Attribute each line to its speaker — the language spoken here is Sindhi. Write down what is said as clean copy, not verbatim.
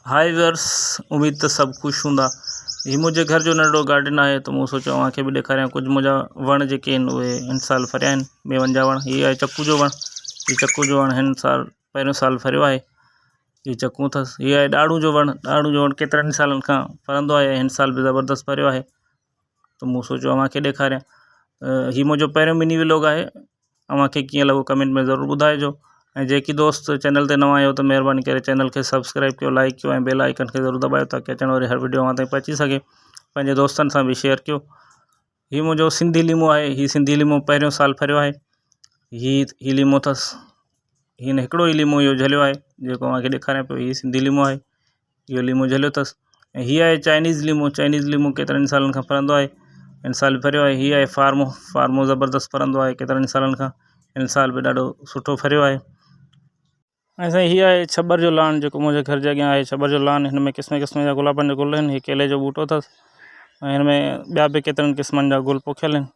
Speaker 1: هاء ويورس اميد ته سڀ خوش هوندا. هي منهنجي گهر جو ننڍڙو گارڊن آهي ته مون سوچيو اوهان کي به ڏيکاريان ڪجهه منهنجا وڻ جيڪي آهن اهي هن سال ڦريا آهن ميون جا وڻ هي آهي چڪو جو وڻ هي چڪو جو وڻ هن سال پهريون سال ڦريو آهي هي چڪون اٿس هي آهي ڏاڙهون جو وڻ ڏاڙهون جو وڻ ڪيترن سالن کان ڦرندو آهي هن سال به زبردست ڦريو آهي ته مون سوچيو اوهان کي ڏيکاريان هي منهنجو پهريون مني ولاگ آهي اوهان کي ڪيئن لڳو ڪمينٽ ۾ ضرور ٻڌائجو ۽ جيڪي دوست چينل تي نوان آهيو ته مهرباني ڪري چينل کي سبسڪرائب ڪيو لائڪ ڪيو ۽ بيل آئيڪن کي ضرور دٻايو تاڪي اچڻ واري هر وڊيو اوهان تائين پهچي سگهي پنهنجي دوستن سان به شيئر ڪيو هي منهنجو سنڌي ليمو آهي هي سنڌي ليمو پهريون سال ڦريو آهي هي هي ليمو اٿس هن هڪڙو ئي ليمو اهو جهليو آهي جيڪو اوهان کي ڏيکاريان پيو هي سنڌي ليمو آهي اهو ليمو جهليو اٿس ۽ هي آهي چائنيز ليمو چائنيز ليمو ڪيترن سالن کان ڦرندو آهي هن سال به ڦريو آهي هي آهي فارمو فارمو زبردست ڦرندو آهي ڪيترن سالن کان هن سال به ڏاڍو سٺو ڦريو آهي ۽ سائين هي آهي ڇٻر جو لان جيڪو منهنجي گهر جي اڳيان آهي ڇٻر جو لان هن ۾ قسم قسم جا گلابن جا گل آهن هي ڪيلي جو ٻوٽو اٿس ۽ هن ۾ ٻيا به ڪيترن قسمن جا گل پوکيل آهن.